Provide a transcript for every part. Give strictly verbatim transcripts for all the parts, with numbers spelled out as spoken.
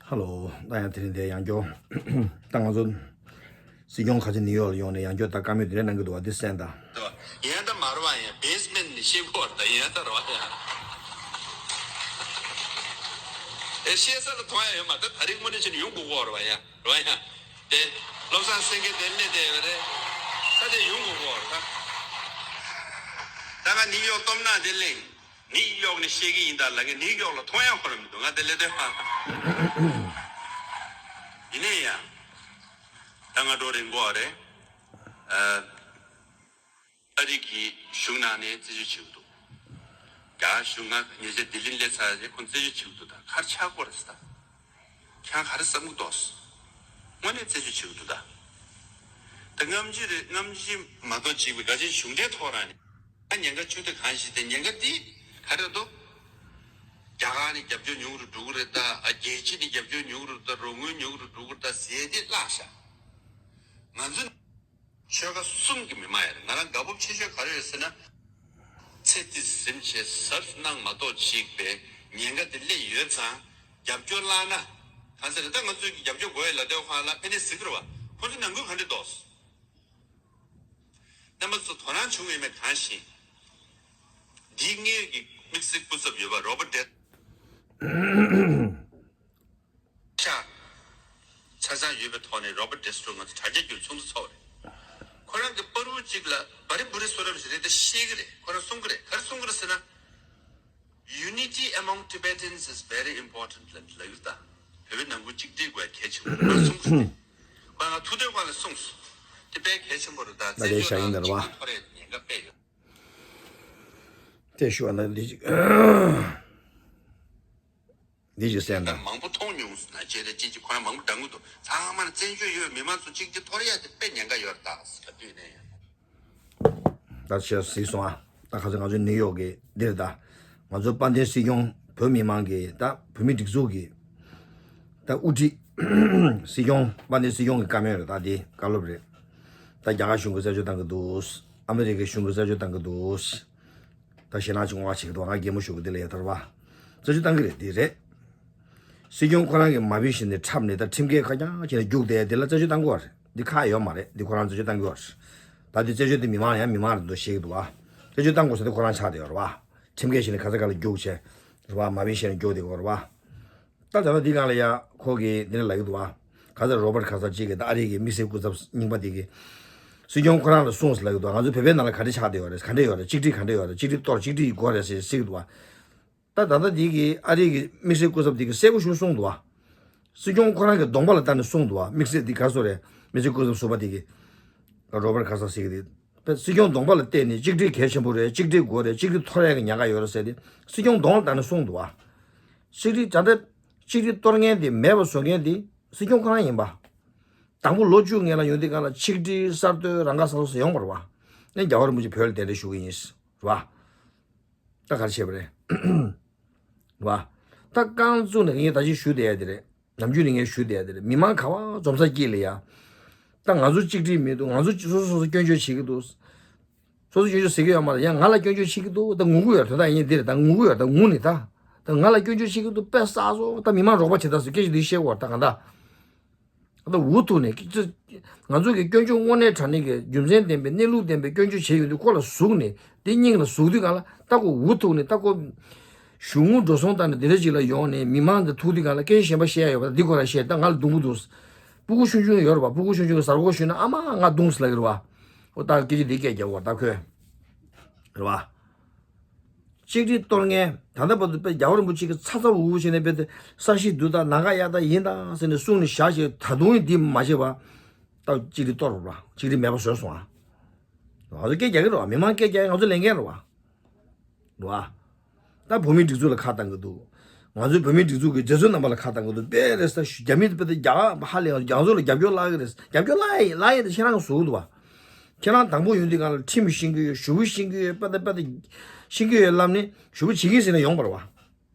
ཧ་ལོ། ད་ཡང་དེ་རིང་དེ་ཡང་སྐྱོ། ད་ང་ཚོ་སྲིད་སྐྱོང་ཁ་ཆེ་ནིའུ་ཡོག་ལ་ཡོང་ནས་ཡང་སྐྱོ་ད་བཀའ་མོལ་དེ་འདྲ་གནང་གི་འདུག་བ། འདི་གསན་དང་། ཡང་ད་མར་བ་ཡང་བེ་སི་མེན་ཊི་ནས་ཤེས་གོ་བར་ད་ཡང་ད་ར་བ་ཡང་། ཨེ་ཤེས་ས་ལ་མཐོང་ཡ་ཡོད་མ་ད་ད་རིང་དངོས་གནས་བྱས་ནས་ཡོང་དགོས་གོ་བར་བ་ཡང་ར་བ་ཡང་། དེ་བློ་བཟང་སེང་གེ་དེ་སླེབས་བསྡད་ཡོད་རེད། ས་དེ་ཡོང་དགོས་གོ་བར་ད། ད་ང་ནིའུ་ཡོག་སྟོབས་ན་དེ་གླེང་། ནིའུ་ཡོག་ནས་བཤད་ཀྱི་ཡིན་ད་ལབ་མཁན་ནིའུ་ཡོག་ལ་མཐོང་ཡག་ཁོ་རང་མི་འདུག་ང་དེ་སླེབས་དུས་ཧ། ཡིན་ནའི་ཡང་། ད་སྔ་དྲོ་རིང་པོ་རེད། ཨ་རི་གི་གཞུང་ནང་ནས་རྩད་གཅོད་བྱེད་ཀྱི་འདུག་རྒྱ་གཞུང་ང་ཉེ་ཆར་ལྡི་ལི་སླེབས་ཚར་རྗེས་ཁོང་རྩད་གཅོད་བྱེད་ཀྱི་འདུག་ད་ག་རེ་ཆགས་ཀྱི་ཡོད་རེད་ཟེར་ད། ཁྱེད་རང་ག་རེ་བསམ་གྱི་འདུག་དངོས་གནས་རྩད་གཅོད་བྱེད་ཀྱི་འདུག་ད། ད་སྔ་ཕྱི་རེད། སྔ་ཕྱི་མ་གཏོགས་གཅིག་པུ་རྒྱ་ཆེའི་གཞུང་འབྲེལ་ཐོག་རང་ནས་ཉེན་ཁ་ཆུ་དེ་གང་ཞིག་དེ་ཉེན་ཁ་དེ་ག་རེ་འདུག་རྒྱ་གར་ནས་རྒྱབ་སྐྱོར་ཉུང་རུ་འགྲོ་གི་རེད་ད། ཨ་རྒྱལ་སྤྱི་ནས་རྒྱབ་སྐྱོར་ཉུང་རུ་ད། རོགས་དངུལ་ཉུང་རུ་འགྲོ་གི་རེད་ད་ཟེར་དེ་བརླག་ཤག་ང་ཚོ་ཆོལ་ཁ་གསུམ་གྱི་མི་མང་ཡོད་རེད། ང་རང་དགའ་སྤོབས་ཆེ་ཤོས་ག་རེ་ཡོད་ཟེར་ན། ཚེ་འདི་ཟིན་བྱས་གཟབ་གནང་མ་གཏོགས་ཅིག་པའི་ཉེན་ཁ་དེ་སླེབས་ཡོད་ཙང་རྒྱབ་སྐྱོར་བརླག་ན། གང་ཟེར་ན་ད་ང་ཚོས་ཀྱི་རྒྱབ་སྐྱོར་དགོས་ཡོད་ལབ་དུས་ཁོ་ལ་ཕན་ནི་ཟིག་རེད་བ། ཁོ་ཚོ་ནང་ཁུལ་ག་འདྲ་འདུག་རྣམ་པ་ཚོ་དོ་སྣང་བྱུང་ཡོད་མེད་གང་ཤེས། འདིའི་དངོས་ཀྱི་དམིགས་བསལ་སྐུ་ཚབ་ཡོད་པ་རོ་བར་ཌེ། ཆ་ཆ་ཚང་ཡོད་པའི་ཐོག་ནས་རོ་བར་ཌེ་སི་ཊོ་ང་ཚོ་དྲ་རྒྱ་བརྒྱུད་ཚོགས་འདུ་ཚོགས་རེད། ཁོ་རང་གི་པར་རིས་གཅིག་ལ་བ་རི་བུ་རི་སོ་རབ་ཞིག་རེད་དེ་ཤེས་ཀྱི་རེད། ཁོ་རང་གསུང་གི་རེད། ག་རེ་གསུང་གི་རེད་ཟེར་ན། Unity among Tibetans is very important ལབ་ལབ་ཡོད་ད། བོད་པའི་ནང་ཁུལ་གཅིག་སྒྲིལ་དགོས་གལ་ཆེན་པོ་ཁོ་རང་གསུང་གི་རེད། ཁོ་ང་ཐུག་དུས་ཁོ་ལ་གསུངས་སོང་། དེ་དཔེ་གལ་ཆེན་པོ་རེད་ད། ད་དེ་བྱ་ཡིན་ད་རེད་བ། ཐོ་རེ་ཉེན་ཁ་དཔེ་ཡོད། དེ་ཞུ་བ་ན་འདི་ཅིག་འདི་ཅིག་གསན་དང་། མང་པོ་མཐོང་མྱོང་ཟེར་ན་བྱས་ཏེ་ཅིག་ཅིག་ཁོ་རང་མང་པོ་འདྲ་མོ་འདུག་ཚང་མ་ལ་བཙན་བྱོལ་ཡོད་མི་མང་ཚོ་གཅིག་གཅིག་འཐོར་ཡ་དེ་དཔེ་ཉེན་ཁ་ཡོད་རེད་ད་ཟེར་ལབ་དུས་ནས་ཡང་། ད་ཆེ་གཟིགས་སོང་ཨ། ད་ཁ་སང་ང་ཚོ་ནིའུ་ཡོག་གི་འདིར་ད་ང་ཚོ་དཔལ་ལྡན་སྲིད་སྐྱོང་བོད་མི་མང་གི་ད་བོད་མི་སྒྲིག་འཛུགས་ཀྱི་ད་དབུ་ཁྲིད་སྲིད་སྐྱོང་དཔལ་ལྡན་སྲིད་སྐྱོང་གི་བཀའ་མོལ་རེད། ད་འདི་བཀའ་སློབ་རེད། ད་རྒྱ་གར་གཞུང་གིས་རྩད་གཅོད་བཏང་གི་འདུག་ཨ་མི་རི་ཀའི་གཞུང་གིས་རྩད་གཅོད་བཏང་གི་འདུག་ད་ཞེད་སྣང་ཅིག་བསྔོག་བྱེད་ཀྱི་འདུག་ང་གད་མོ་ཤོར་གི་འདི་ལ་ཡ་ཐར་བ། རྩད་གཅོད་བཏང་གི་རེད། འདི་རེད། སྲིད་སྐྱོང་ཁོ་རང་གིས་མ་བུད་བཞིན་དེ་འཁྲབ་ནས་ད་ཁྲིམས་འགལ་ཁ་རྐྱང་བྱས་ནས་རྒྱུགས་བསྡད་འདི་ལ་རྩད་གཅོད་བཏང་དགོས་པ་རེད། འདི་ཁག་ཡོད་མ་རེད། འདི་ཁོ་རང་རྩད་གཅོད་བཏང་དགོས་པ་རེད། ད་འདི་རྩད་གཅོད་འདི་མི་མང་ཡང་མི་མང་རེད་འདུག་བཤད་ཀྱི་འདུག་བ། རྩད་གཅོད་བཏང་དགོས་ས་དེ་ཁོ་རང་ཆགས་བསྡད་ཡོད་རེད་བ། ཁྲིམས་འགལ་བྱས་ནས་ག་ས་ག་ལ་རྒྱུགས་བྱས་རེད་བ། མ་བུད་བཞིན་རྒྱུགས་བསྡད་ཡོད་རེད་བ། ད་ད་ལྟ་འདི་སྒང་ལ་ཡ་ཁོ་གིས་འདི་ནས་ལབ་ཀྱི་འདུག་བ། ག་ས་རོ་བར་ག་ས་གཅིག་གིས་ད་ཨ་རི་གི་དམིགས་བསལ་སྐུ་ཚབ་རྙིང་པ་འདི་གིས་སྲིད་སྐྱོང་ཁོ་རང་ལ་གསུངས་ཟེར་ལབ་ཀྱི་འདུག་ང་ཚོ་བོད་པའི་ནང་ལ་ག་འདྲ་ཆགས་བསྡད་ཡོད་རེད། ག་འདྲ་ཡོད་རེད། གཅིག་སྒྲིལ་ག་འདྲ་ཡོད་རེད། གཅིག་སྒྲིལ་གཏོར་གཅིག་སྒྲིལ་དགོས་རེད་ཟེར་ཟེར་གྱི་འདུག་བ། ད་ད་ལྟ་འདི་གིས་ཨ་རི་གི་དམིགས་བསལ་སྐུ་ཚབ་འདི་གིས་གསལ་པོ་ཞིག་གསུངས་འདུག་བ། སྲིད་སྐྱོང་ཁོ་རང་གི་གདོང་པ་ལ་བལྟས་ནས་གསུངས་འདུག་བ། དམིགས་བསལ་འདི་ག་སོ་རེད། དམིགས་བསལ་སྐུ་ཚབ་ཟུར་པ་འདི་གིས། རོ་བར་ག་ས་ཟེར་གྱི་འདི། དཔེ་སྲིད་སྐྱོང་གདོང་པ་ལ་བལྟས་ནས་གཅིག་སྒྲིལ་གལ་ཆེན་པོ་རེད། གཅིག་སྒྲིལ་དགོས་རེད། གཅིག་སྒྲིལ་འཐོར་ཡག་གི་ཉེན་ཁ་ཡོད་རེད་ཟེར་ཏེ་སྲིད་སྐྱོང་གདོང་ལ་བལྟས་ནས་གསུངས་འདུག་བ། གཅིག་སྒྲིལ་ད་ལྟ་གཅིག་སྒྲིལ་གཏོར་མཁན་དེ་མེད་པ་བཟོ་མཁན་དེ་སྲིད་སྐྱོང་ཁོ་རང་ཡིན་པ། དང་པོ་ལོ་བཅུ་སྔོན་ལ་ཡོང་དུས་སྒང་ལ་ཆིག་སྒྲིལ་གསར་གཏོད་རང་ཁ་སང་སོ་སོ་ཡོང་བ་རེད་བ། ཨེ་རྒྱལ་བ་རིན་པོ་ཆེ་བོད་ལ་གདན་འདྲེན་ཞུ་གི་ཡིན་རེད་བ། ད་ག་རེ་བྱས་པ་རེད་བ། ད་རྐང་བཙུགས་ནས་ངས་ད་ཅི་ཞུ་བསྡད་ཡ་དེ་རེད། ནམ་རྒྱུན་ནས་ངས་ཞུ་བསྡད་ཡ་དེ་རེད། མི་མང་ག་བ་འཛོམས་ས་དཀྱིལ་ལ་ཡ། ད་ང་ཚོ་གཅིག་སྒྲིལ་མི་འདུག་ང་ཚོ་སོ་སོ་སོ་སོ་སྐྱོན་བརྗོད་བྱེད་ཀྱི་འདུག་སོ་སོ་སྐྱོན་བརྗོད་ཟེར་གྱི་ཡོད་མ་རེད། ཡང་ང་ལ་སྐྱོན་བརྗོད་བྱེད་ཀྱི་འདུག་ད་ངུ་གི་ཡོད་རེད། ད་ཡིན་འདི་རེད། ད་ངུ་གི་ཡོད་རེད། ད་ངུ་ནི་ད། ད་ང་ལ་སྐྱོན་བརྗོད་བྱེད་ཀྱི་འདུག་དཔེ་བསགས་སོ། ད་མི་མང་རོགས་པ་བྱེད་ད་སོ་སྐད་ཆ་འདི་བཤད་དགོས་རེད། ད་གང་ལྟར། ད་འུ་ཐུག་ནས་ང་ཚོ་གི་སྐྱོན་བརྗོད་དངོས་གནས་དྲང་གནས་ཀྱི་རྒྱུ་མཚན་ལྡན་པའི་གནས་ལུགས་ལྡན་པའི་སྐྱོན་བརྗོད་བྱས་ཡོང་དུས་ཁོ་ལ་ཟུག་ནས་དེ་སྙིང་ལ་ཟུག་དུས་གང་ལ་ད་ཁོ་འུ་ཐུག་ནས་ད་ཁོ་གཞུང་ངུ་འགྲོ་སོང་བཏང་ནས་དེ་འདྲ་ཅིག་ལ་ཡོང་ནས་མི་མང་དེ་ཐུག་དུས་གང་ལ་སྐད་ཆ་གཞན་པ་བཤད་ཡ་ཡོད་པ་ད་འདི་ཁོ་རང་བཤད། ད་ང་ལ་རྡུང་གི་འདུག་སྤུ་གུ་ཆུང་ཆུང་ཡོད་རེད་པ། སྤུ་གུ་ཆུང་ཆུང་གི་གཟའ་སྐོར་ཞུས་ན་ཨ་མ་ང་རྡུང་ཟེར་ལབ་ཀྱི་རེད་པ། ཨོ་ད་སྐད་ཆ་འདི་སྐད་རྒྱག་དགོས་རེད། ད་ཁོས་རེད་པ། གཅིག་སྒྲིལ་གཏོར་མཁན་ད་ལྟ་བར་དུ་དཔེ་རྒྱལ་བ་རིན་པོ་ཆེ་གི་ཚ་ཚ་འུར་འུར་བྱས་ནས་དཔེ་དེ་ས་གཞི་བསྡུ་དང་ལམ་ཁ་གཡར་དང་ཡིན་དང་ཟེར་ནས་གསུངས་ནས་བཞག་བྱས་ད་དུང་འདི་མ་བྱས་པ། ད་གཅིག་སྒྲིལ་གཏོར་རོགས་ར། གཅིག་སྒྲིལ་མེད་པ་བཟོས་སོང་ཨ། ང་ཚོ་སྐད་རྒྱག་གི་རེད་པ། མི་མང་སྐད་རྒྱག་ཡ་ང་ཚོ་ལས་འགན་རེད་པ། རེད་པ། ད་བོད་མིའི་སྒྲིག་འཛུགས་ལ་ཁ་བཏང་གི་འདུག་ང་ཚོའི་བོད་མིའི་སྒྲིག་འཛུགས་ཀྱི་རྗེ་བཙུན་རྣམ་པ་ལ་ཁ་བཏང་གི་འདུག་དཔེ་རེད་ས་རྒྱ་མི་དཔེ་དེ་རྒྱ་ཧ་ལས་རྒྱ་མཚོ་ལ་རྒྱབ་སྐྱོར་བརླག་གི་རེད། རྒྱབ་སྐྱོར་བརླག་ཡ་བརླག་ཡ་དེ་ཁྱེད་རང་གི་ཟུག་འདུག་པ། ཁྱེད་རང་དང་པོ་ཡོང་དུས་གང་ལ་ཁྲིམས་ཤིང་གི་ཡོད། གཞུང་ཤིང་གི་ཡོད། པ་དང་པ་དང་ཤིང་གི་ཡོད་ལབ་ནས་ཞུ་བ་བྱེད་ཀྱི་ཟེར་ནས་ཡོང་པ་རེད་པ།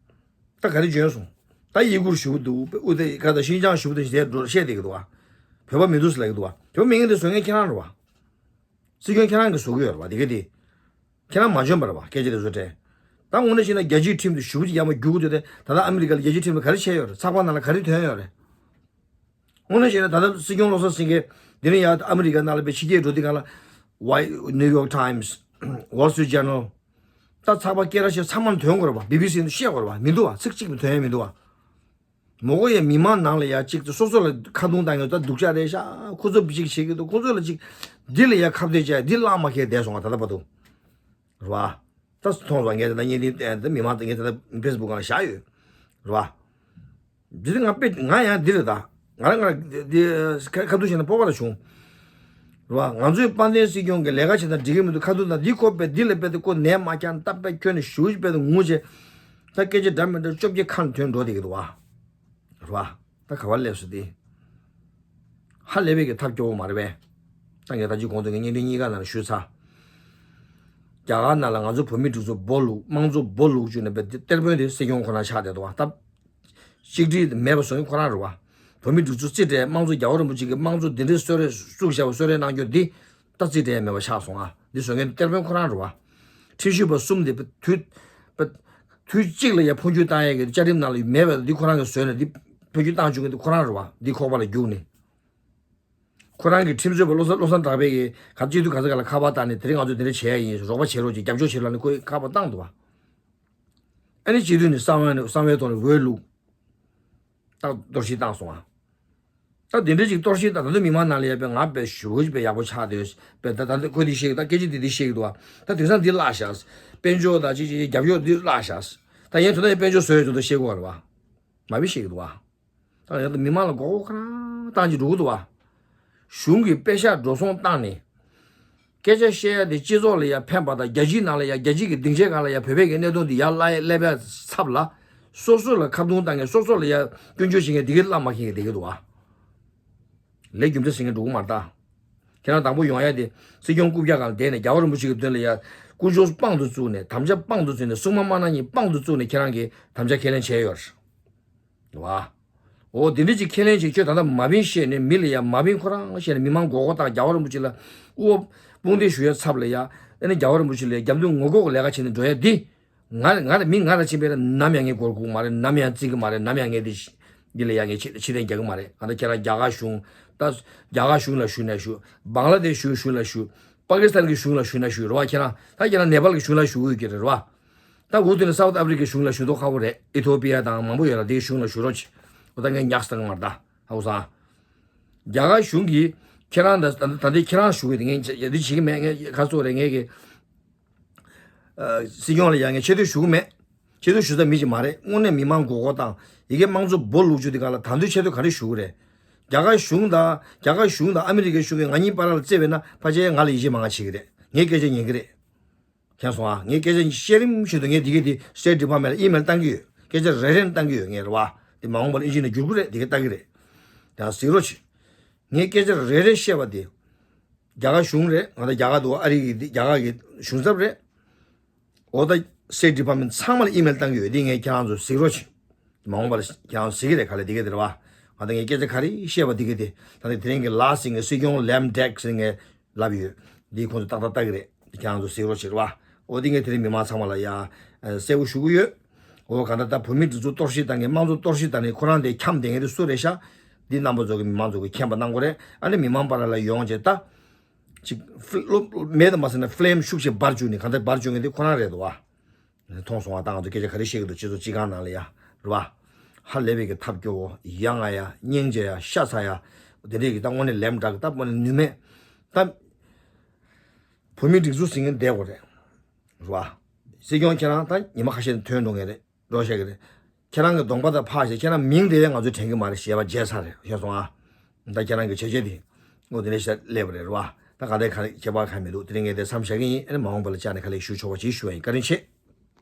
ད་ག་རེ་བྱོན་སོང་། ད་ཡི་གུར་ཞུ་བ་འདུག་དབུ་དེ་ག་ད་ཤིན་ཅང་ཞུ་བ་དེ་ཞེས་འགྲོ་བཤད་བསྡད་ཀྱི་འདུག་པ། བོད་པ་མི་འདུག་ཟེར་ལབ་ཀྱི་འདུག་པ། བོད་པ་མི་ངན་དེ་བཟོ་མཁན་ཁྱེད་རང་རེད་པ། སྲིད་སྐྱོང་ཁྱེད་རང་གིས་བཟོ་གི་ཡོད་རེད་པ། དེ་ག་དེ། ཁྱེད་རང་མ་འཇོན་པ་རེད་པ། སྐད་ཆ་དེ་ཚོ་དྲན། ད་དངོས་གནས་བཤད་ན་རྒྱལ་སྤྱིའི་ཁྲིམས་དེ་ཞེ་པོ་ཅིག་ཡར་མར་བསྒྱུར་དགོས་དུས་དེ། ད་ལྟ་ཨ་མི་རི་ཀ་ལ་རྒྱལ་སྤྱིའི་ཁྲིམས་ལ་ག་རེ་བྱས་ཡོད་རེད། ཚགས་པར་ནང་ལ་ག་རེ་ཐོན་ཡོད་རེད། དངོས་གནས་བཤད་ན་ད་ལྟ་སྲིད་སྐྱོང་བློ་བཟང་སེང་གེ་འདི་ནས་ཡར་ཨ་མི་རི་ཀ་ནང་ལ་ཕྱི་རྒྱལ་འགྲོ་དུས་སྒང་ལ། Why- New York Times, Wall Street Journal, ད་ཚགས་པར་སྐད་གྲགས་ཆེ་ཚང་མར་ཐོན་དགོས་རེད་པ། བི་བི་སི་ནས་བཤད་དགོས་རེད་པ། མི་འདུག་བ། ཚིག་གཅིག་མ་ཐོན་ཡ་མི་འདུག་བ། མོ་གོ་ཡའི་མི་མང་ནང་ལ་ཡ་གཅིག་སོ་སོ་ལ་ཁ་རྡུང་བཏང་ཡོད། ད་སྡུག་ཅག་རེད་ཤག་ཁོ་ཚོ་གཅིག་བྱེད་ཀྱི་འདུག་ཁོ་ཚོ་ལ་གཅིག་འདི་ལ་ཡ་ཁ་གཏད་བྱས་འདི་བརླག་མ་ཁེལ་བསྡད་སོང་བ། ད་ལྟ་བར་དུ་རེད་བ། ད་མཐོང་སོང་། ངས་ད་ལྟ་བརྙན་འཕྲིན་བལྟས། ད་མི་མང་ད་ངས་ད་ལྟ་ཕེ་སི་བུག་སྒང་ལ་བཞག་ཡོད་རེད་བ། འདི་ང་དཔེ་ང་ཡང་འདི་རེད། ད་ང་རང་ང་རང་འདི་ཁ་ཁ་ཐུག་བྱས་ན་སྤོབས་པ་ལ་བྱུང་རེད་བ། ང་ཚོའི་དཔལ་ལྡན་སྲིད་སྐྱོང་གི་ལས་ཀ་བྱེད་ན་འགྲིག་གི་མི་འདུག་ཁ་ཐུག་ན་འདི་ཁོ་དཔེ་འདི་ལ་དཔེ་དེ་ཁོ་ནས་མ་ཀྱང་ད་དཔེ་ཁྱོད་ནས་ཞུ་ཞིག་དཔེ་དེ་ངུ་བྱས། ད་སྐད་ཆ་འདྲ་མི་འདྲ་བཅོ་བརྒྱད་ཁ་ནས་ཐོན་འགྲོ་བསྡད་ཀྱི་འདུག་བ། རེད་བ། ད་ག་བ་སླེབས་སོང་དེ། ཧ་ལས་པའི་གི་ཐབས་སྐྱོ་བོ་མ་རེད་པས། ད་ངས་ད་ཅི་གོང་དུ་ངས་བརྙན་འཕྲིན་གཉིས་ཀ་ནང་ལ་ཞུས་ཚར། རྒྱ་གར་ནང་ལ་ང་ཚོ་བོད་མི་སྒྲིག་འཛུགས་སྦོ་ལུག་དམངས་གཙོ་སྦོ་ལུག་བཅུག་ནས་པའི་གཏེར་དཔོན་དེ་སྲིད་སྐྱོང་ཁོ་ན་ཆགས་བསྡད་འདུག་བ། ད་གཅིག་སྒྲིལ་མེད་པ་བཟོ་མཁན་ཁོ་རང་རེད་བ། བོད་མི་སྒྲིག་འཛུགས་རྩིས་སྤྲད། དམངས་གཙོ་རྒྱལ་བ་རིན་པོ་ཆེ་གི་དམངས་གཙོ་འདི་འདྲའི་གསོལ་རས་བཙུགས་བཞག་པ། གསོལ་རས་གནང་རྒྱུ་འདི་ད་རྩིས་སྤྲད་མེད་པ་ཆགས་སོང་ཨ། འདི་བཟོ་མཁན་གཏེར་དཔོན་ཁོ་རང་རེད་བ། ཁྲིམས་ཞིབ་པ་གསུམ་དེ་དུས་དུས་གཅིག་ལ་ཡ་འཕོ་འགྱུར་བཏང་ཡས་ཀྱི་བཅའ་ཁྲིམས་ནང་ལ་མེད་པ་འདི་ཁོ་རང་གིས་བཟོས་ནས་འདི་འཕོ་འགྱུར་བཏང་བཅུག་མཁན་འདི་ཁོ་རང་རེད་བ། འདི་ཁོག་པ་ལ་རྒྱུགས་ནས། ཁོ་རང་གི་ཁྲིམས་རྩོད་པ་བློ་བཟང་བློ་བཟང་གྲགས་པས་ཀྱི་ག་སྤྱི་འཐུས་ག་ས་ག་ལ་ཁ་པར་བཏང་ནས་དེ་རིང་ང་ཚོ་འདི་འདྲ་བྱས་ཡིན། རོགས་པ་བྱེད་རོགས་ཀྱིས་རྒྱབ་སྐྱོར་བྱེད་ལབ་ནས་ཁོས་ཁ་པར་བཏང་འདུག་བ། ཨ་ནི་སྤྱི་འཐུས་ནས་གསང་བའི་གསང་བའི་ཐོག་ནས་འོས་བླུགས། ད་གཏོར་བཤིག་བཏང་སོང་ཨ། ད་དེ་འདྲ་ཅིག་གཏོར་བཤིག་ད་ད་དུང་མི་མང་ནང་ལ་ཡ་པའི་ང་པའི་ཞུ་གུ་པའི་ཡག་པོ་ཆགས་དེ་པའི་ད་ད་ཁོས་འདི་བཤད་ཀྱི། ད་སྐད་ཆ་འདི་འདི་བཤད་ཀྱི་འདུག་བ། ད་དེང་སང་འདི་བརླག་ཤག་དཔལ་འབྱོར་ད་ཅི་ཅི་རྒྱབ་སྐྱོར་འདི་བརླག་ཤག་ད་ཡིན་ན་དེ་ན་དཔལ་འབྱོར་བཟོས་ཡོད་ཚོད་བཤད་དགོས་རེད་བ། མ་བི་བཤད་ཀྱི་འདུག་བ། ད་ཡང་ད་མི་མང་ལ་མགོ་སྐོར་ཁ་རང་བཏང་གི་འགྲོ་གི་འདུག་བ། གཞུང་གིས་པེ་ཤག་འགྲོ་སོང་བཏང་ནས། སྐད་ཆ་བཤད་ཡ་དེ་སྤྱི་ཚོགས་ལ་ཡ་ཕན་པ་དང་རྒྱལ་སྤྱིའི་ནང་ལ་ཡ་རྒྱལ་སྤྱི་གི་སྡིངས་ཆའི་སྒང་ལ་ཡ་བོད་པའི་གི་གནད་དོན་དེ་ཡར་སླེབས་ཡ་ཚབ་ལ། སོ་སོ་ལ་ཁ་རྡུང་བཏང་མཁན་སོ་སོ་ལ་ཡ་སྐྱོན་བརྗོད་བྱེད་མཁན་དེ་གི་བླ་མ་མཁྱེན་གི་བསྡད་ཀྱི་འདུག་བ། ལས་རྒྱུ་འབྲས་ཟེར་མཁན་འགྲོ་གི་མ་རེད་ད། ཁྱེད་རང་དང་པོ་ཡོང་ཡ་དེ་སྲིད་སྐྱོང་རྐུབ་བཀྱག་སྒང་ལ་བསྡད་ནས་རྒྱལ་བ་རིན་པོ་ཆེ་གི་མདུན་ལ་ཡ་སྐུ་ཞབས་དཔང་དུ་བཙུགས་ནས་དམ་བཅའ་དཔང་དུ་བཙུགས་ནས་སྲུང་མ་དམར་ནག་གཉིས་དཔང་དུ་བཙུགས་ནས་ཁྱེད་རང་གིས་དམ་བཅའ་ཁས་ལེན་བྱས་ཡོད་རེད་བ། འོ་དེ་འདྲ་ཅིག་ཁས་ལེན་བྱེད། ཁྱོད་ད་ལྟ་མ་བིན་བཤད་ནས་མི་ལ་ཡ་མ་བིན་ཁོ་རང་བཤད་ནས་མི་མང་མགོ་སྐོར་བཏང་། རྒྱལ་བ་རིན་པོ་ཆེ་ལ་དབུ་བ་དཔུང་འདེགས་ཞུ་ཡ་ཚབ་ལ་ཡ། ཨ་ནི་རྒྱལ་བ་རིན་པོ་ཆེ་ལ་ཡ་རྒྱབ་མདུན་ངོ་ལྐོག་གི་ལས་ཀ་བྱེད་ནས་འགྲོ་ཡ་འདི། ང་ང་མི་ང་རང་ཕྱིན་པས་ན་ནམ་ཡང་ངས་མགོ་སྒུར་གི་མ་རེད། ནམ་ཡང་བརྩི་གི་མ་རེད། ནམ་ཡང་ངས་འདི་འདི་ལ་ཡ་ངས་ཕྱི་ཕྱི་འཐེན་རྒྱག་གི་མ་རེད། ང་ད་ཁྱེད་རང་རྒྱ་གར་གཞུང་། ད་རྒྱ་གར་གཞུང་ལ་ཞུ་ན་ཞུ། བང་ལ་དེཤ་གཞུང་ལ་ཞུ། པ་ཀི་སི་ཐན་གྱི་གཞུང་ལ་ཞུ་ན་ཞུ་རེད་བ། ཁྱེད་རང་ད་ཁྱེད་རང་ནེ་པཱལ་གྱི་གཞུང་ལ་ཞུ་གི་ཡོད་ཀྱི་རེད་བ། ད་འུ་དེ་ནས་སའུ་ཐི་ཨ་ཕི་རི་ཀའི་གཞུང་ལ་ཞུ་མདོག་ཁ་པོ་རེད། ཨི་ཐོ་པི་ཡ་དང་མང་པོ་ཡོད་ལ། དེའི་གཞུང་ལ་ཞུ་རོགས་བྱེད། འོ་ད་ངས་ཉག་སྟངས་མར་ད་ཧའུ་སང་། རྒྱ་གར་གཞུང་གིས་ཁྱེད་རང་ད་ད་ད་འདི་ཁྱེད་རང་ཞུ་གི་འདི་ངས་འདི་བྱེད་ཀྱི་མེད། ངས་ཁ་སོ་རེད། ངས་ཀྱི་སྲིད་སྐྱོང་ལ་ཡ་ངས་ཆེ་བསྟོད་ཞུ་གི་མེད། ཆེ་བསྟོད་ཞུ་ས་མི་ཅིག་མ་རེད། དངོས་གནས་མི་མང་མགོ་སྐོར་བཏང་། ཡི་གེ་དམངས་གཙོ་སྦོ་ལུག་ཅུ་འདི་ག་ལ་ད་དུང་ཆེ་བསྟོད་ག་རེ་ཞུ་གི་རེད། རྒྱ་གར་གཞུང་དང་རྒྱ་གར་གཞུང་དང་ཨ་མི་རི་ཀའི་གཞུང་གིས་ང་གཉིས་བར་ལ་བརྩེ་བས་ན་ཕལ་ཆེར་ང་ལ་ཡིད་ཆེས་མང་ང་བྱེད་ཀྱི་རེད། ངའི་སྐད་ཆ་ཉན་གྱི་རེད། མཁྱེན་སོང་ཨ། ངས་སྐད་ཆ་བཤད་རིམ་བཞིན་དུ་ངས་འདི་གས་དེ་State Department་ལ་ཨི་མེལ་བཏང་གི་ཡོད། སྐད་ཆ་རེ་རེ་བཏང་གི་ཡོད་ངས་རེད་བ། དེ་མ་འོངས་པར་ཨིན་ཇི་ནས་བསྒྱུར་གི་རེད། འདི་གས་ལྟ་གི་རེད། ཡང་གཟིགས་རོགས་བྱེད། ངས་སྐད་ཆ་རེ་རེ་བཤད་པ་དེ། རྒྱ་གར་གཞུང་རེད། ང་ད་རྒྱ་གར་འདུག་ཨ་རི་གི་འདི་རྒྱ་གར་གི་གཞུང་ཚབ་རེད། འོ་ད་State Department་ཚང་མ་ལ་ཨི་མེལ་བཏང་གི་ཡོད། འདི་ངས་ཁྱེད་རང་ཚོ་གཟིགས་རོགས་བྱེད། མ་འོངས་པར་ཁྱེད་རང་གཟིགས་ཀྱི་རེད། ག་ལེ་འདི་གས་དེ་རེད་བ། ང་ད་ངས་སྐད་ཆ་ག་རེ་བཤད་པ་འདི་གས་དེ། ད་ནི་དེ་རིང་གི་ལ་སིང་གི་སྲིད་སྐྱོང་ལེམ་ཌེག་ཟེར་ངས་ལབ་ཡོད། འདི་ཁོང་ཚོ་ཏག་ཏག་ལྟ་གི་རེད། ཁྱེད་རང་ཚོ་གཟིགས་རོགས་བྱེད་རེད་བ། འོ་འདི་ངས་དེ་རིང་མི་མང་ཚང་མ་ལ་ཡ་གསལ་པོ་ཞུ་གི་ཡོད། འོ་ག་ད་ད་བོད་མི་འདི་ཚོ་གཏོར་བཤིག་བཏང་མཁན་དམངས་གཙོ་གཏོར་བཤིག་བཏང་མཁན་ཁོ་རང་དེ་འཁྱམས་བསྡད་མཁན་དེ་སུ་རེད་ཤག་འདི་རྣམ་པ་ཚོ་གི་མི་མང་ཚོ་གི་མཁྱེན་པ་གནང་དགོས་རེད། ཨ་ནི་མི་མང་བར་ལ་ཡོང་བྱས་ད། ཅིག་མེད་དུ་མ་ཟེར་ན་ཕི་ལེམ་ཤུགས་ཆེ་འབར་བཅུག་ནས་གང་ལྟར་འབར་བཅུག་མཁན་དེ་ཁོ་རང་རེད་འདུག་བ། མཐོང་སོང་བ། ད་ང་ཚོ་སྐད་ཆ་ག་རེ་བཤད་ཀྱི་འདུག་སྤྱི་ཚོགས་སྤྱི་ཁང་ནང་ལ་ཡ་རེད་བ། ཧ་ལས་པའི་གི་ཐབས་སྐྱོ་བོ་ཡ་ང་ཡ་སྙིང་རྗེ་ཡ་ཤ་ཚ་ཡ། དེ་འདྲས་ཀྱི་ད་དངོས་གནས་ལེམ་ཌེག་ད་དངོས་གནས་ནུས་མེད་ད། བོད་མི་སྒྲིག་འཛུགས་ཟིན་མཁན་བསྡད་དགོས་རེད། རེད་བ། སྲིད་སྐྱོང་ཁྱེད་རང་ད་ཉི་མ་ཁ་ཤས་ནས་ཐོན་འགྲོ་མཁན་རེད། རོགས་བཤད་ཀྱི་རེད། ཁྱེད་རང་གི་གདོང་པ་དང་ཕག་ཞེས་ཁྱེད་རང་མིང་དེ་ཡང་ང་ཚོས་དྲན་གྱི་མ་རེད། ཞེས་པ་བརྗེད་ཚར་རེད། ཤེས་སོང་ཨ། ད་ཁྱེད་རང་གི་བྱས་རྗེས་དེ་ངོ་དེ་ནས་ཤར་སླེབས་པ་རེད། རེད་བ། ད་ག་དེ་ག་རེ་ཁྱད་པར་གང་མི་འདུག་དེ་རིང་ངས་དེ་མཚམས་བཞག་གི་ཡིན། ཨ་ནི་མ་འོངས་པ་ལ་བཅར་ནས་ག་ལེ་ཞུ་ཆོག་པ་ཅིག་ཞུ་བ་ཡིན། བཀའ་དྲིན་ཆེ།